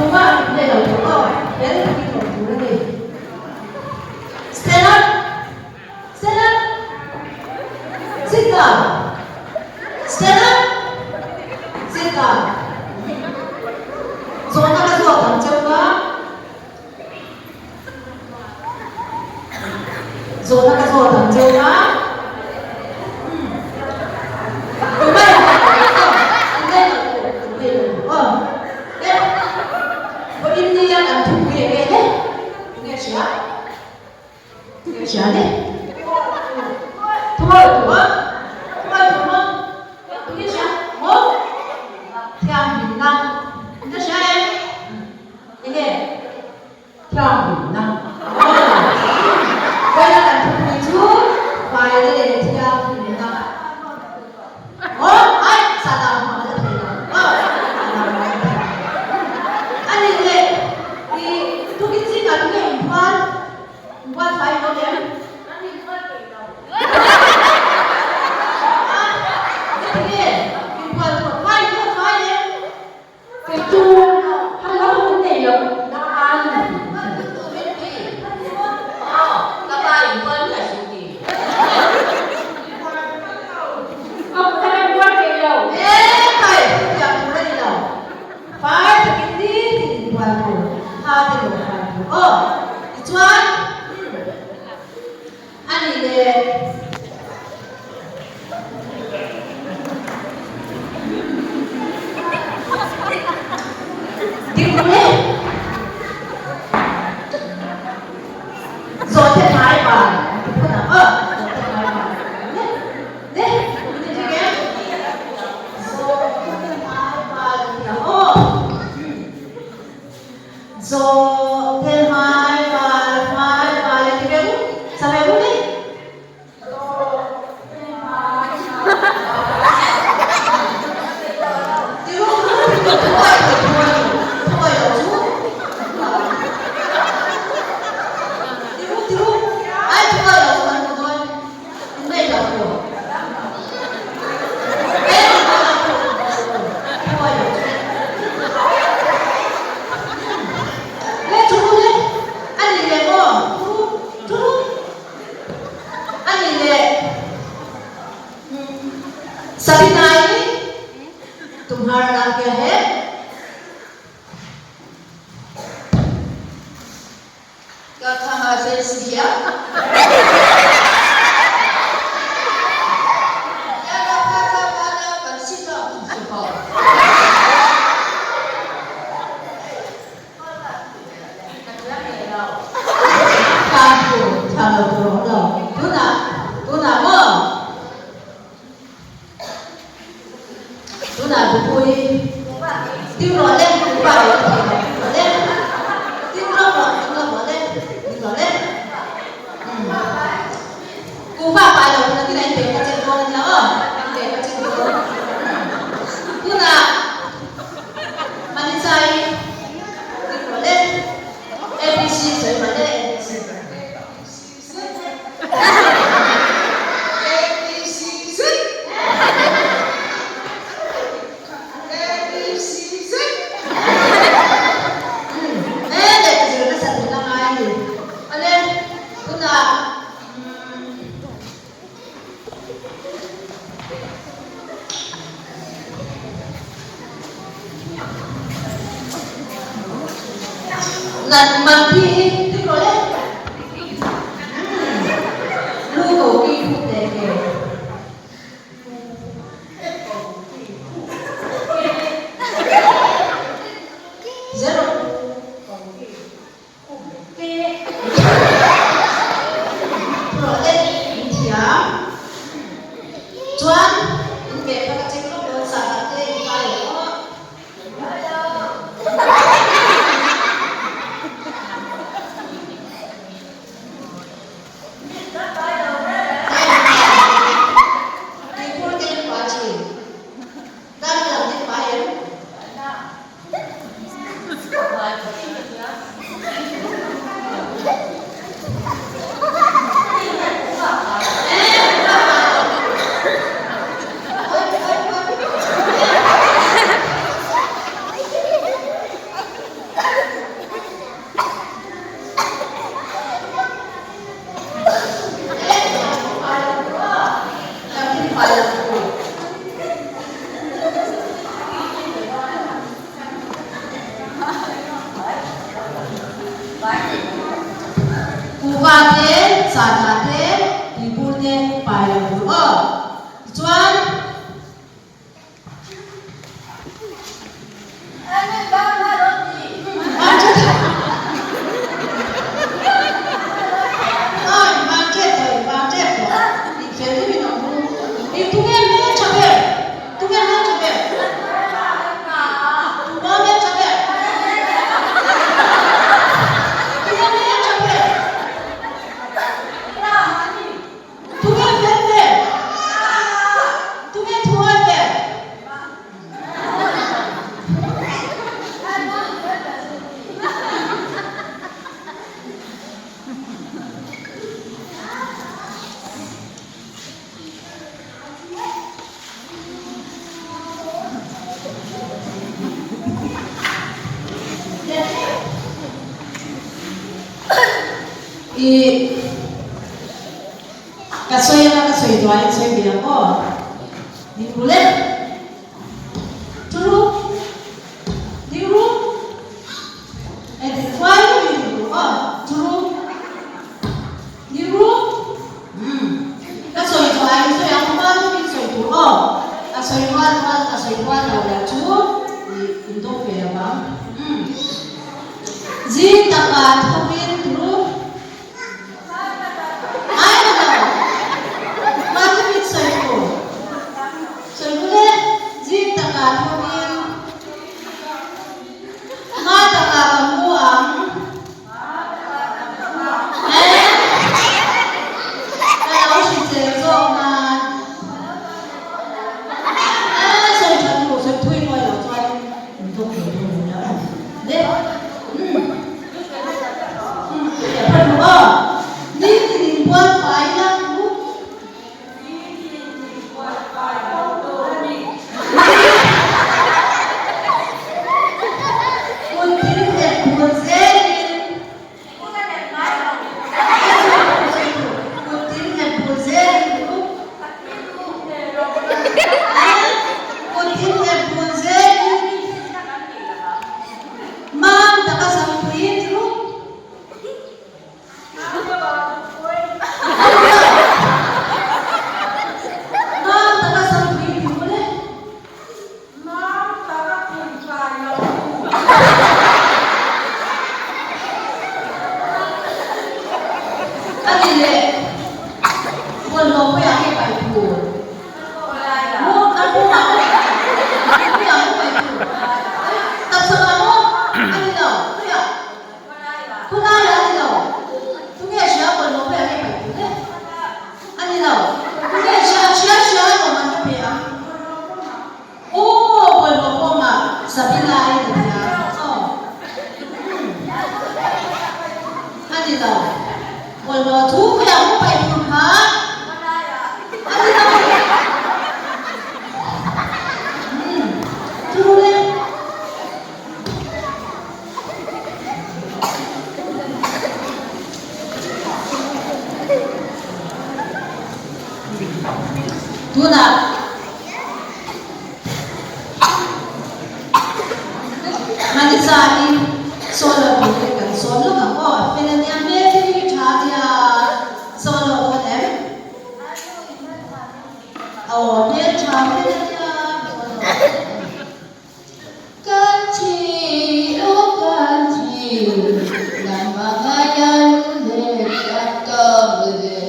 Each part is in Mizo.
Tumah in nei lo tur aw, fel takin awm tur a ni. Stand up! Stand up! Sit down! Stand up! Sit down! Zawhna ka zawt ang cheu ka. Zawhna ka zawt ang cheu a. Enge? Thianghlimna. Vawiina kan thupui chu faina leh thianghlimna. Aw, ai, sahdah hmuh a la thei lo. Aw, sahdah hmuh a la thei lo. A nih leh, i tukin zingah tunge inbual? Inbual fai lo em? An inbual thei lo. A, entinge inbual tur fai lo fai em? Kei chu hello min nei lo nan. Zawhte hmai val an ti phawt ang aw, zawhte hmai val le le min in ring em? Zawhte hmai val an ti ang aw. Zawhte hmai val hmai val an ti ve u, sa ve u le. A nih leh Sabina hi tumhara naam kya hai? Ka thanga fel si hiam. Ya la pha tha pha na kan si ta tum si ho. Tan tur tha lo tur a awm lo. Tunah, tunah maw? Tunah Bupui, ding rawh le, Bupa leh ka thei lo, ding rawh le, ding lawk rawh, ding lawk rawh le, ding rawh le. Kuhva pai lo tuna kila in bag a check dawn a nia aw, in bag a check dawn. Tunah Manisai ding rawh le, ABC sawi rawh le, ABC. ABC zet. ABC zet. He lehkha zir nasa tih la ngai a ni. Awle, tunah Nat man pi hi tik rawh le. Lu ko ki phut leh ke. Zero. Chuan in bag kha ka check lawk dawn sah dah te in file aw. Kuhva te, sahdah te, tuibur te pai lo tur aw. Tichuan. Tunge fel ve? Tunge thuai ve? I ka sawi anga ka sawi duai in sawi ve ang aw. Ding ru le. Thu ru. Ding ru. E ding huai deuh in ding ru aw. Thu ru. Ding ru. Umm. Ka sawi duai in sawi ang hma deuh in sawi tur aw. A sawi rual rual a sawi rual lo lah chu i indawk ve lo vang. Umm. Zing takah thawkin ru. Ai lo lo. Mahni mit sawi tur. Sawi ru le. Zing takah thawkin hma takah ka mu ang. Eh? Ka lo hrisel zawk nan. Eh, sawi tha tur, sawi thui ngawi lo chuan in dawk ve dawn lo nia aw. Le. Umm. Umm, phar ru aw. Nitin in bual fai la ru. Kut tin leh bul zelin. Kut tin leh bul zelin ru. Kut tin leh bul zelin. Mam taka sampuiin ru. Mam taka sampuiin ti ru le. Mam taka phunkai lo ru. A ni le, bawlhhlawh khawiah nge paih tur? Maw, kan pumah maw? Khawiah nge paih tur? Taksa-ah maw? A ni lo, khawiah? Khawlaiah a ni lo. Tunge hria bawlhhlawh khawiah nge paih tur le? A ni lo. Tunge hria, hria hria alawm an ka pe ang. Aw, bawlhhlawh pawmah Sabina in a ti a. Aw. Umm. A ni lo. Bawlhhlawh thu khawiah mu paih tur kha. A ni lo. Umm. Thu le. Tunah Manisa hi solo turin kan sawn lawk ang aw, a fel ania hmel te hi tha ania solo pawn em? Aw hmel tha fel ania solo. Kan thi aw kan thi nangmah ngaian leh ka tam le.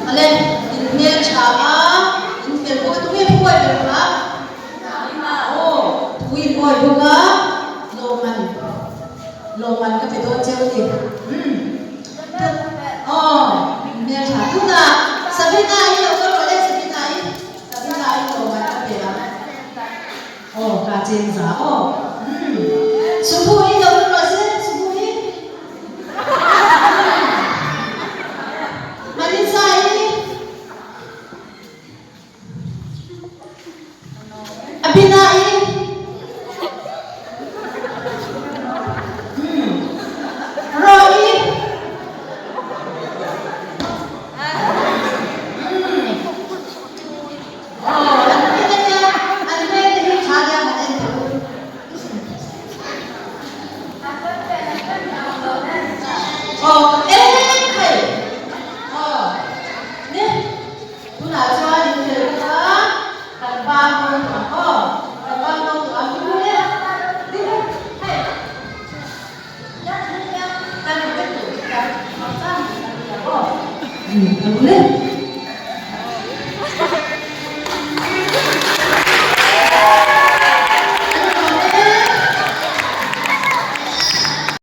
Awle, in hmel tha a, in fel bawk a, tunge phuai ber kha? Aw, thu in awi bawk a, lawmman, lawmman ka pe dawn cheu ni. Umm, aw, in hmel tha tunah Sabina i lo kal rawh le, Sabina i, Sabina i lawmman ka pe ang. Aw, ka chen za aw. Umm, Subu i lo kal rawh se, Subu i. Manisa i. A bina i. Umm. Aw eng hei aw ne tunah chuan in fel bawk a kan bang dawn tawh ang aw kan bang dawn tawh ang u le ding e hei kan vek tur kan chang kan ti ang aw u le.